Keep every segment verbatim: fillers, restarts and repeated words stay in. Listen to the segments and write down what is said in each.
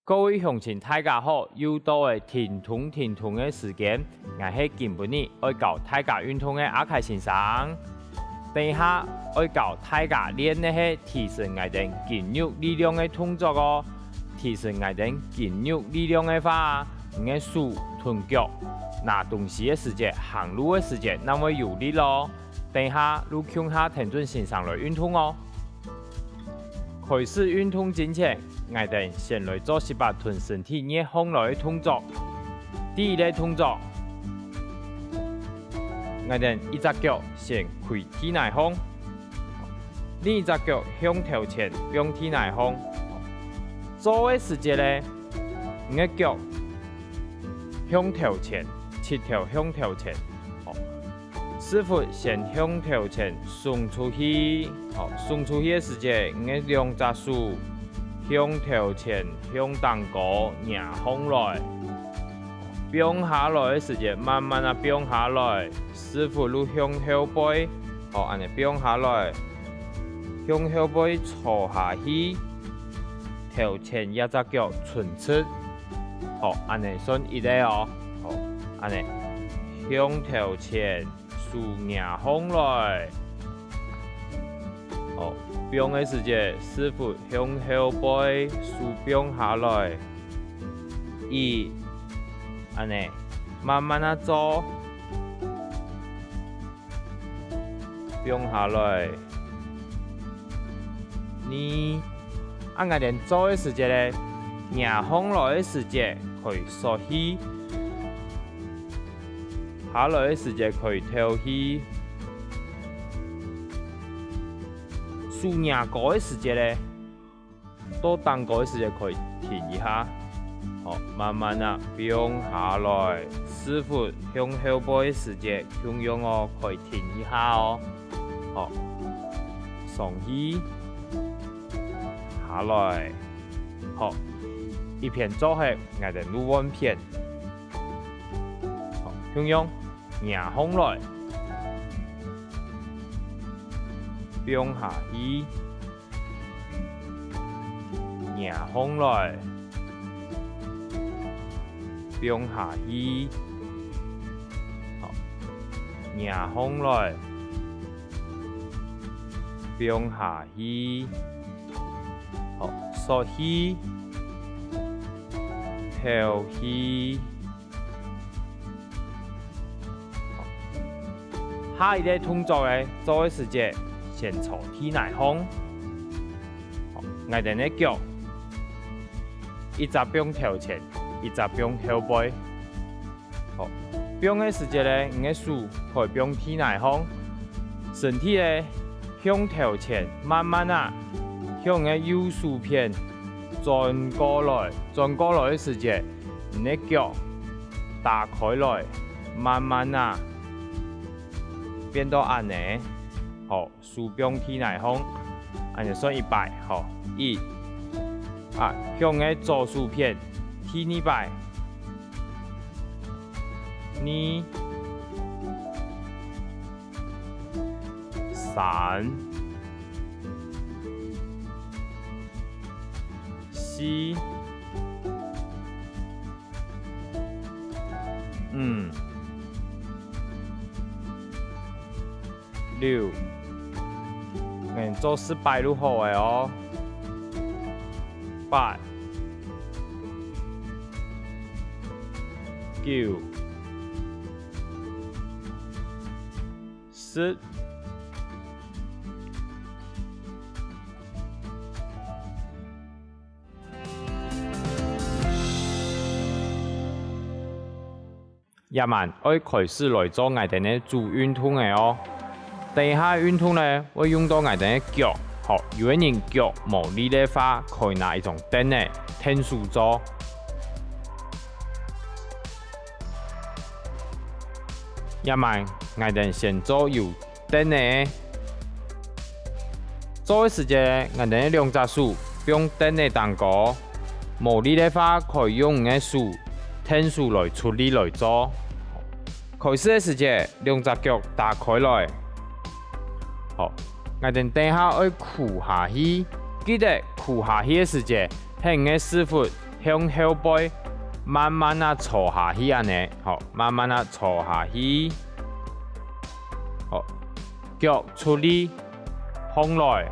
各位鄉親大家好，又到了停動停動个時間，𠊎係今晡日愛教大家運動个阿凱先生。等一下愛教大家練个係提升𠊎兜筋肉力量个動作哦。提升𠊎兜筋肉力量个話，你个手同腳拿東西个時節、行路个時節，正會有力咯。等一下就共下跈等先生來運動哦。 開始運動進前，𠊎兜先來做息把同身體熱䟘來个動作。第一个動作，𠊎兜一隻腳先跪地泥項，另一隻腳向頭前放地泥項。做个時節呢，你个腳向頭前，膝頭向頭前。 屎朏先向頭前送出去，好，送出去个時節，你个兩隻手向頭前、向頂高擎䟘來。放下來个時節，慢慢仔放下來，屎朏就向後背，好，恁仔放下來，向後背坐下去，頭前這隻腳伸直，好，恁仔算一个哦，好，恁仔向頭前。 手擎䟘來。好，放个時節，屎朏向後背，手放下來。一，恁仔，慢慢仔做。放下來。二，啊𠊎兜做个時節呢，擎䟘來个時節可以欶氣。 下來个時節可以敨氣。手擎高个時節呢，到頂高个時節可以停一下。好，慢慢仔放下來，屎朏向後背个時節，共樣哦，可以停一下哦。好，上去，下來。好，一片做忒，𠊎兜就換片。 好，共樣，擎䟘來，放下去，擎䟘來，放下去，好，擎䟘來，放下去，好，欶氣，敨氣。 下一个動作呢，做个時節，先坐地泥項。𠊎兜个腳，一隻放頭前，一隻放後背。好，放个時節呢，你个手可以放地泥項，身體呢， 向頭前，慢慢仔，向你个右手片轉過來，轉過來个時節，你个腳打開來，慢慢仔，變到恁仔，好，手放地泥項，恁仔算一擺，好，一，啊，向你个左手片，第二擺，二， 三、四、五、六，𠊎做十擺就好了哦。八、九、 十。這滿愛開始來做𠊎兜个主運動了哦。等一下運動呢，會用到𠊎兜个腳，好，有个人腳無力个話，可以拿一張凳仔，𢯭手做。 這滿𠊎兜先做有凳仔。做个時節，𠊎兜兩隻手放凳仔頂高，無力个話可以用你个手，𢯭手來出力來做。開始个時節，兩隻腳打開來。好，𠊎兜等下愛跍下去，記得跍下去个時節，係你个屎朏向後背，慢慢仔坐下去恁仔，好，慢慢仔坐下去。好，腳出力，䟘來，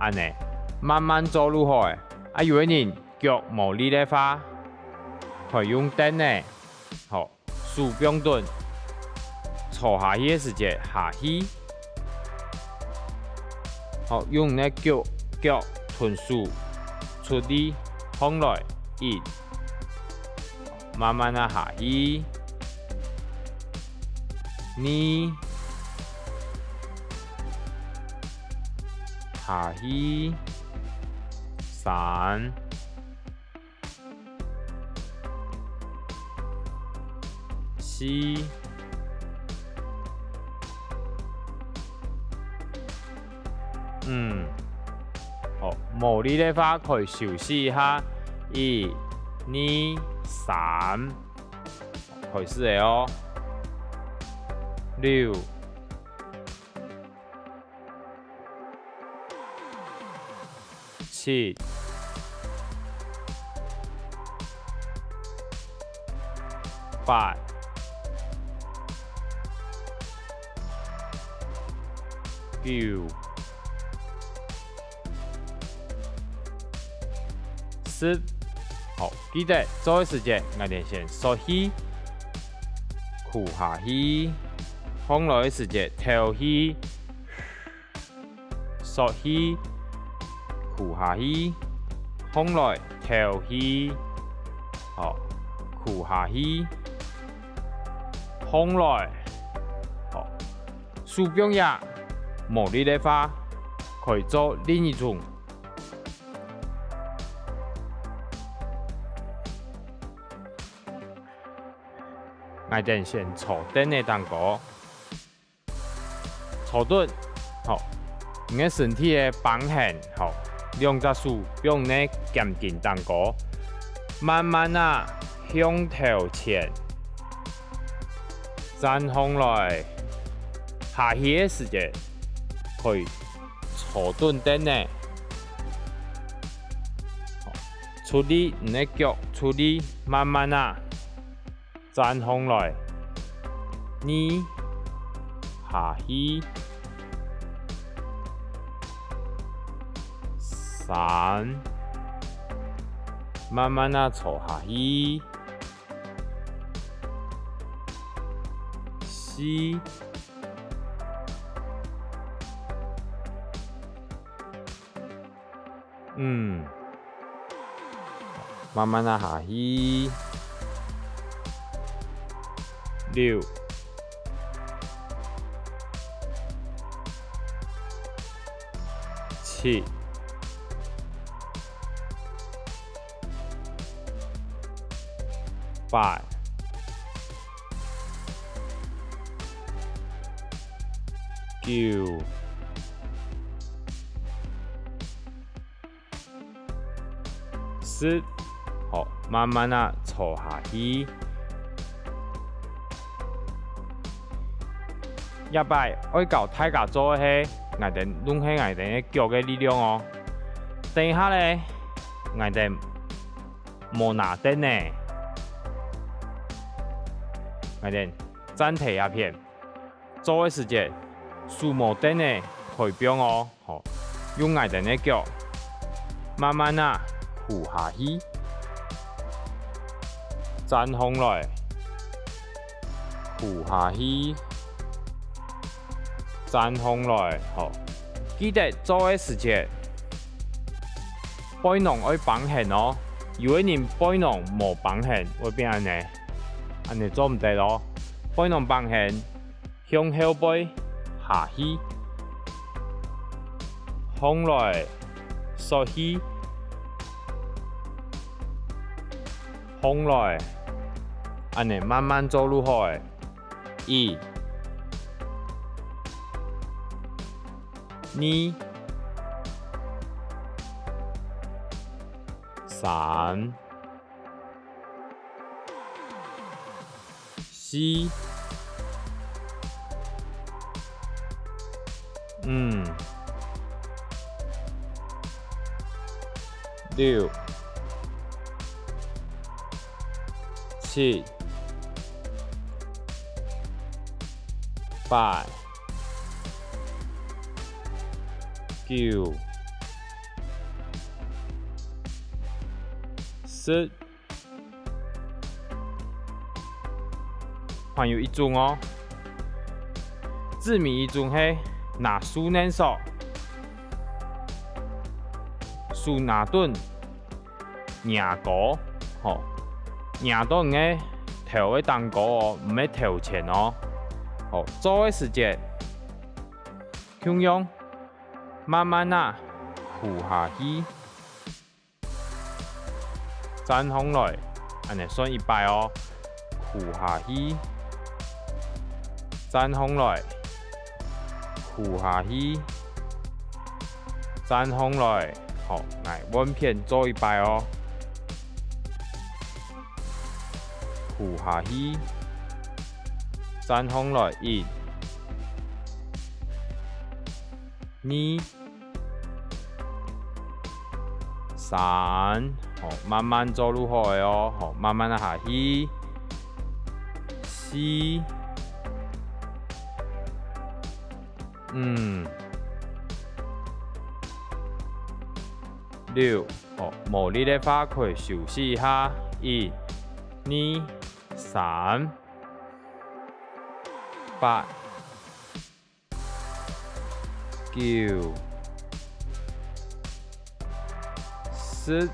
恁仔，慢慢做就好。啊，有个人腳無力个話，可以用凳仔，好， 手放等，坐下去个時節下去。好，用你个腳，腳同手出力䟘來，一，慢慢仔下去，二，下去，三， 四，五。好，無力个話可以休息一下。一、二、三，開始了哦。六、 七、八、九、十。好，記得做个時節，𠊎兜先欶氣，呼下去，䟘來个時節敨氣。 欶氣，呼下去，䟘來敨氣，好，呼下去，䟘來，好，手放下，無力个話，可以做另一種。𠊎兜先坐凳仔頂高。 坐等，好，你个身體个平衡，好，兩隻手放你个肩頸頂高，慢慢仔向頭前，站䟘來，下去个時節，可以坐等凳仔，好，出力，你个腳出力，慢慢仔 站䟘來，二，下去，三，慢慢仔坐下去，四， 五，慢慢仔下去。六，七，八， 九，十，好，慢慢仔坐下去。這擺愛教大家做个係，𠊎兜用係𠊎兜个腳个力量哦。等一下咧，𠊎兜無拿凳仔，𠊎兜站在這片。 做个時節，手無凳仔開放哦，好，用𠊎兜个腳，慢慢仔跍下去，站䟘來，跍下去，站䟘來，好。記得做个時節，背囊愛繃絚哦，有个人背囊無繃絚，會變恁仔，恁仔做毋得哦。背囊繃絚， 向後背下去，䟘來，欶氣，䟘來，恁仔慢慢做就好了。一、二、三、 四、五、六、七、八、九、十。還有一種哦，最尾一種係拿樹乳索，手拿等， 擎高，吼，擎到你个頭个頂高哦，毋係頭前哦。好，做个時節，共樣慢慢仔跍下去，站䟘來，恁仔算一擺哦。 跍下去，站䟘來，跍下去，站䟘來。好，來，換片做一擺哦。跍下去，站䟘來，一、二、 三，好，慢慢做就好个哦，好，慢慢仔下去。四、五、六，好，無力个話可以休息一下。一、二、三、八、 九、十。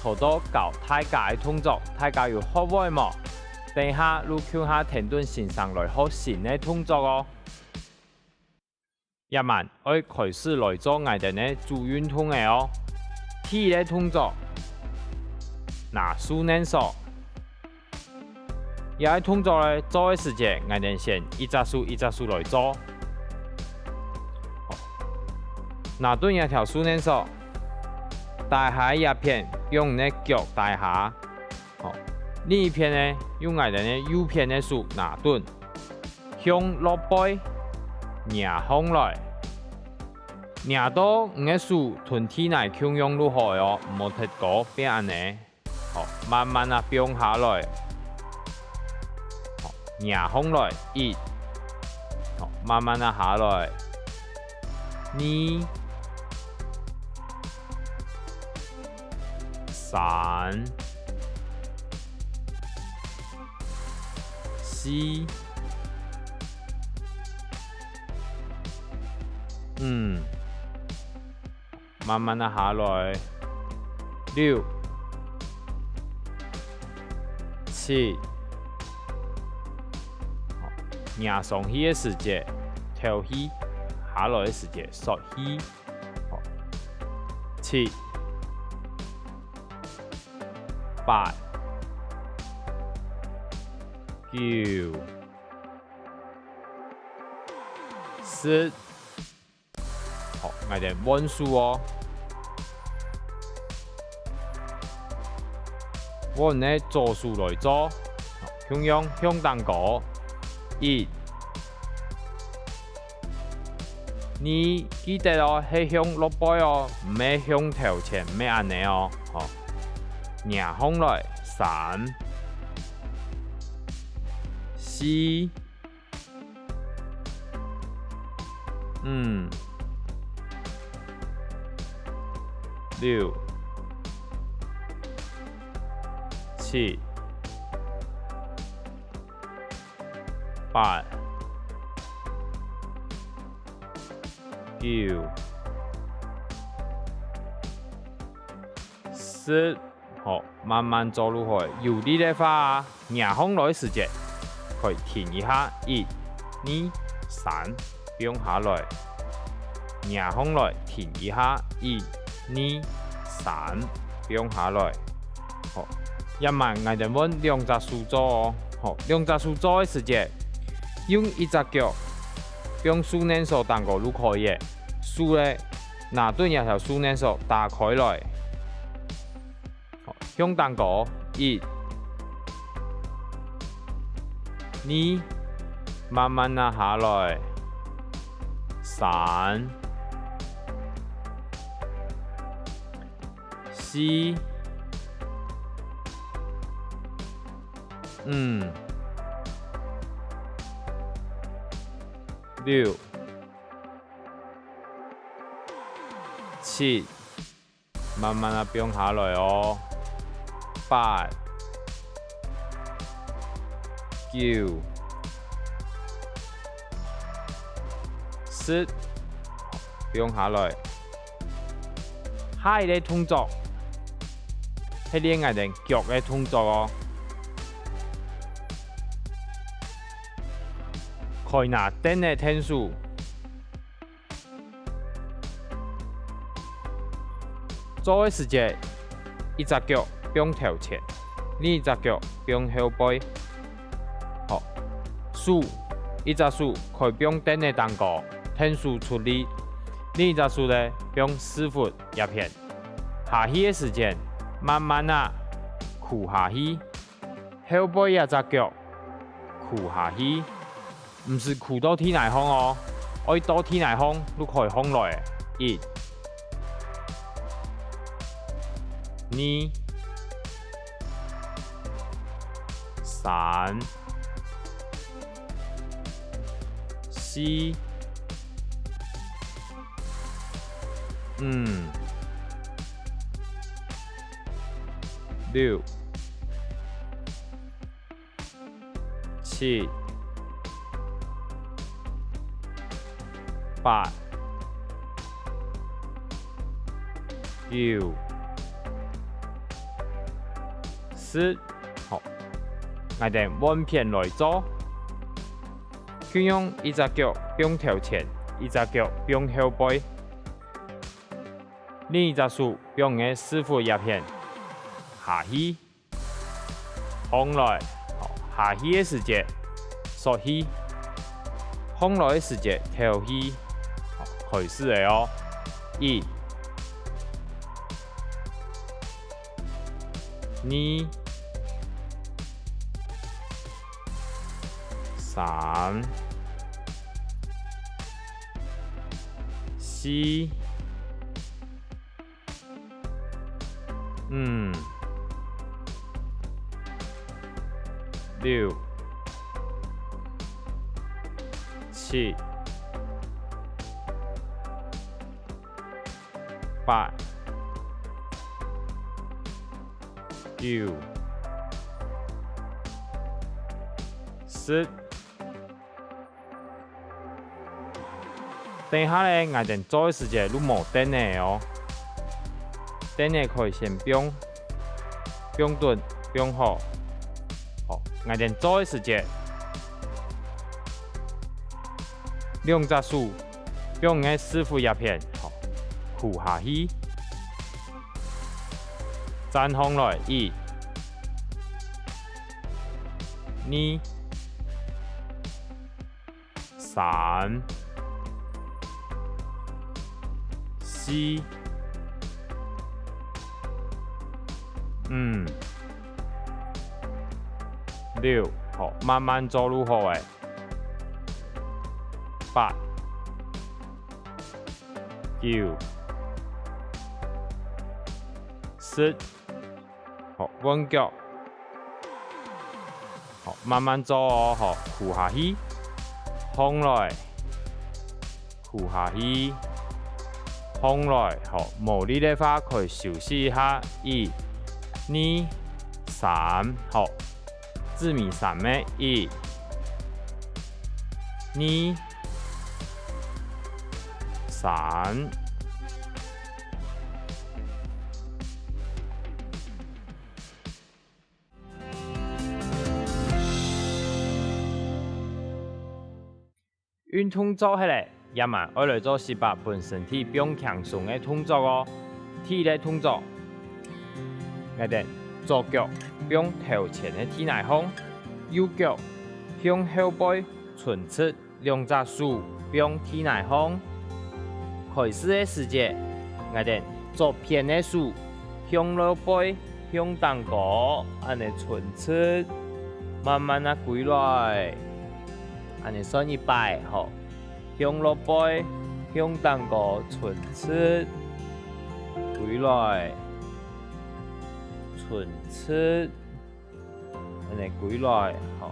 頭到教大家个動作，大家有學會無？等下就共下跈等先生來學新个動作哦。 這滿愛開始來做𠊎兜个主運動了哦。第一个動作，拿樹乳索。這个動作呢，做个時節，𠊎兜先一隻手一隻手來做。拿等這條樹乳索，戴下這片，用你个腳戴下。 好，另一片呢，用𠊎兜个右片个手拿等，向落背，擎䟘來。擎到你个手同地泥共樣就好了哦，毋好忒高，變恁仔。好，慢慢仔放下來。好，擎䟘來，一。好，慢慢仔下來。二、 三、四、五，慢慢仔下來，六、七，擎上去个時節，敨氣；下來个時節，欶氣。 七、八、九、十。好，𠊎兜換手哦。換你个左手來做，共樣向頂高。一、 二，記得哦，係向落背哦，毋係向頭前，毋係恁仔哦，吼。擎䟘來，三、四、五、六、七、 八、九、十。好，慢慢做就好。有力个話，擎䟘來个時節，可以停一下，一、二、三，放下來。擎䟘來，停一下，一、二、三，放下來。 好，這滿𠊎兜換兩隻手做哦。好，兩隻手做个時節，用一隻腳放樹乳索頂高就可以了。手呢，拿等這條樹乳索打開來。好，向頂高，一、二、慢慢仔下來。三、四、五、六、七， 慢慢仔放下來哦。八、九、十，放下來。下一個動作，係練𠊎兜腳个動作哦。開拿凳仔𢯭手。 做个時節，一隻腳放頭前，另一隻腳放後背。好，手，一隻手開放凳仔頂高，𢯭手出力，另一隻手呢放屎朏這片。下去个時節，慢慢仔跍下去，後背這隻腳跍下去。 毋使跍到地泥項哦，愛到地泥項就開放來。一、二、三、四、五、六、 七、八、九、十。好，𠊎兜換片來做。共樣一隻腳放頭前，一隻腳放後背，另一隻手放个屎朏這片下去。 䟘來，好，下去个時節，欶氣；䟘來个時節，敨氣。好，開始了哦！一、二、三、四、 五、六、七、八、九、十。 等下呢，𠊎兜做个時節就無凳仔哦。凳仔可以先放，放等，放好。好，𠊎兜做个時節，兩隻手放你个屎朏這片，好，跍下去。站䟘來，一、二、 三、四、五、六，好，慢慢做就好了。八、九、十， 好，換腳。好，慢慢做哦，好，跍下去，䟘來，跍下去，䟘來，好，無力个話可以休息一下，一、二、三，好，止尾三个，一、二、三。 運動做忒了，這下愛來做息把分身體放輕鬆个動作哦。第一个動作，𠊎兜左腳放頭前个地泥項，右腳向後背伸直， 兩隻手放地泥項。開始个時節，𠊎兜左片个手向落背，向頂高，恁仔伸直，慢慢仔歸來。恁仔算一擺，吼，向落背，向頂高伸直，歸來，伸直，恁仔歸來，吼。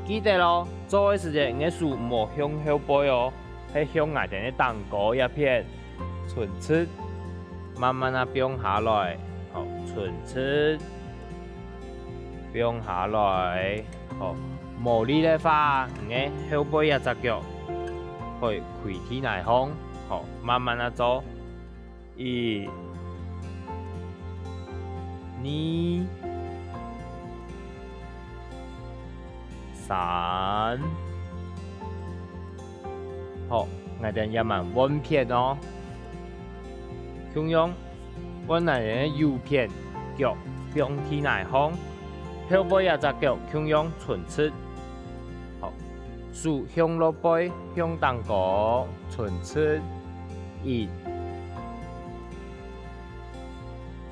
記得哦，做个時節，你个手毋好向後背哦，係向𠊎兜个頂高這片伸直，慢慢仔放下來，吼，伸直，放下來，吼。無力个話，你个後背這隻腳會跪地泥項，吼，慢慢仔做。 一、二、三。好，𠊎兜這滿換片哦。共樣，換𠊎兜个右片，腳放地泥項，後背這隻腳共樣伸直。好，手向落背，向頂高伸直。 一、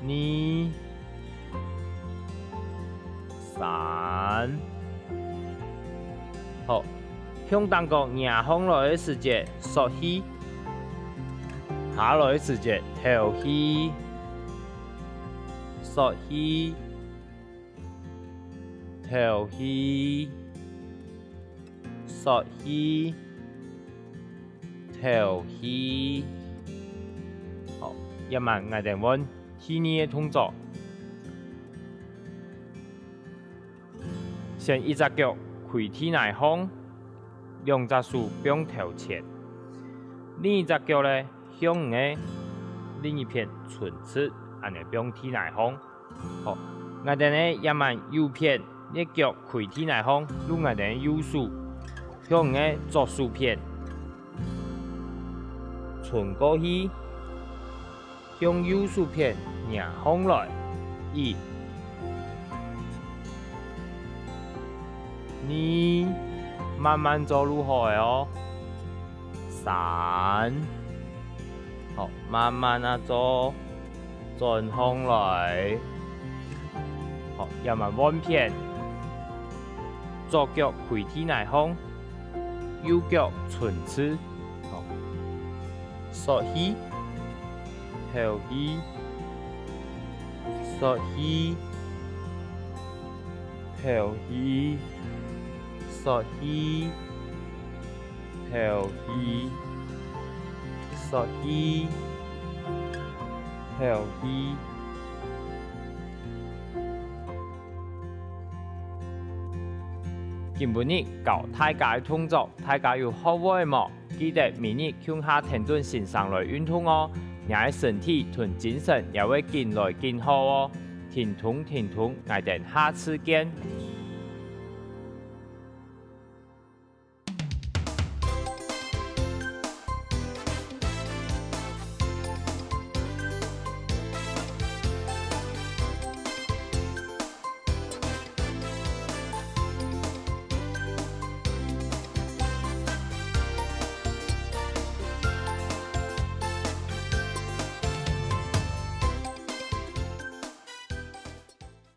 二、三。好，向頂高擎䟘來个時節，欶氣；下來个時節，敨氣。欶氣，敨氣，欶氣。 敨氣。好，這滿𠊎兜換第二个動作。先一隻腳跪地泥項，兩隻手放頭前。另一隻腳呢，向你个另一片伸直，恁仔放地泥項。 好，𠊎兜呢這滿右片，這腳跪地泥項，用𠊎兜个右手，向你个左手片伸過去，向右手片擎䟘來。一、二，慢慢做就好了哦。三，好，慢慢仔做。 轉䟘來。好，這滿換片。左腳跪地泥項，右腳伸直。好，欶氣，敨氣，欶氣，敨氣，欶氣。 敨氣，欶氣，敨氣。今晡日教大家个動作，大家有學會無？記得每日共下跈等先生來運動哦，若个身體同精神也會緊來緊好哦。停動停動，𠊎兜下次見。